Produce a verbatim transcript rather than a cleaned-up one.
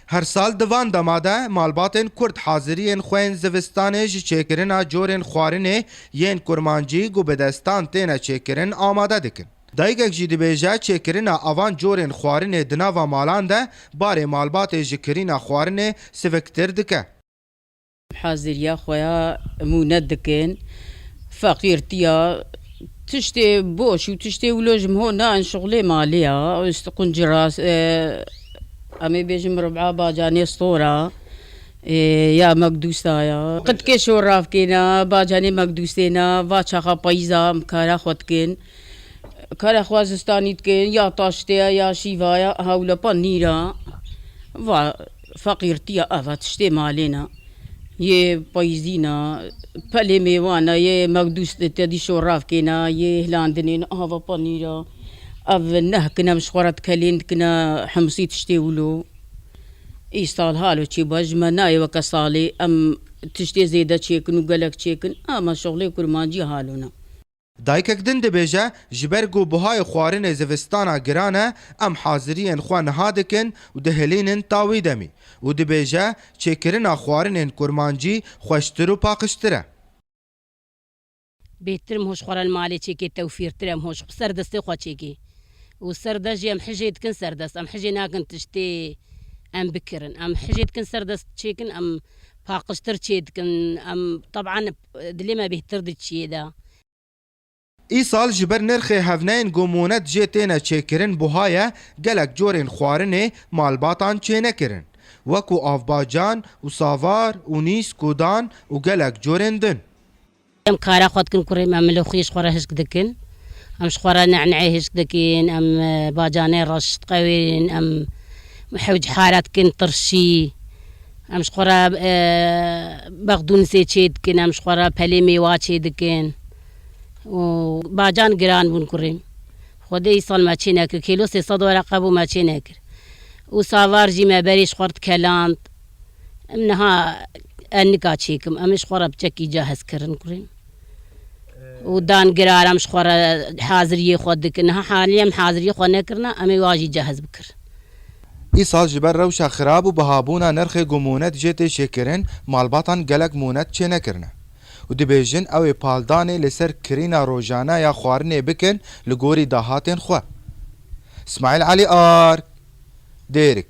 Her sal di van dema de malbatên Kurd haziriyên xwe yên zivistanê ji çêkirina corên xwarinê yên kurmancî ku bi destan têne çêkirin amade dikin. Dayikek jî dibêje, çêkirina avan corên xwarinê di nava malan de barê malbatê ji kirîna xwarinê siviktir dike. Haziriya xwe ya mûne dikin. Feqîrtiya, tiştê boş û tiştê wilo ji min ho nain şixulê malê ya. Quncira, e, em ê bêjin rib'a bacanê stora, e, ya Mekdûsa ya. Qitkê şoravkê ne, bacanê Mekdûsê ne, va çaxa payîza em kara xwe dikin. Kara xwe zistanî dikin, ya taştê ye, ya şîva ye, hewle panîr e. Va feqîrtiya ava tiştê malê ne. Yê payîzî ne, pelê mêwan e, yê Mekdûs te dî şoravkê ne, yê hilandinê ne, ava panîr e. Ev neh kin em ji xwe re dikelên dikine himsî tiştê wilo. Îsal halo çêbû ji me nayê weke salê, em tiştê zêde çêkin û gelek çêkin, ama şixulê kurmancî halo ne. Dayikek din dibêje, ji ber ku buhayê xwarinê zivistana giran e, em haziriyên xwe niha dikin û dihilînin ta wî demî û dibêje, çêkirina xwarinên kurmancî xweştir û paqijtir e. Bêhtir em hoş xwe re li malê çêkê tewfîrtir em hoş ser destê xwe çêkê. Û ser de jî em hijê dikin ser dest. Em hijê nakin tiştê em bikirin. Em hijê dikin ser dest çêkin, em paqijtir çê dikin. Em, teban dilê me bêhtir di çiyê de. Îsal ji ber nirxê hevneyên ku monet jê têne çêkirin buha ye, gelek corên xwarinê malbatan çênekirin, wekû avbacan û savar û nîsk û dan û gelek corên din. Em kara xwe dikin kurê me, em milixî ji xwe re hişk dikin, em ji xwe re ne'ne'ê hişk dikin, em, e, bacanê reş diqewêrin, em hewcihara dikin tirşî. Em ji xwe re, e, bexdûnisê çê dikin, em ji xwe re pelê mêwa çê dikin. Û bacan giran bûn kurê. Xwedê îsal me çê nekir. Kêlo sê sed wereqe bû me çê nekir. Û savar jî me berê ji xwe re dikeland. Em niha ez nika çêkim. Em ê ji xwe re biçekî cehizkirin kurê. Û dan girar em ji xwe re haziriyê xwe dikin. Niha halî em haziriyê xwe nekirine, em ê wa jî cehiz bikirin. Îsal ji ber rewşa xirab û bihabûna nirxê ku monet jê tê çêkirin, malbatan gelek monet çênekirine û dibêjin ew ê paldanê li ser kirîna rojane ya xwarinê bikin li gorî dahatên xwe. Smaîl Elî Ark, Dêrik.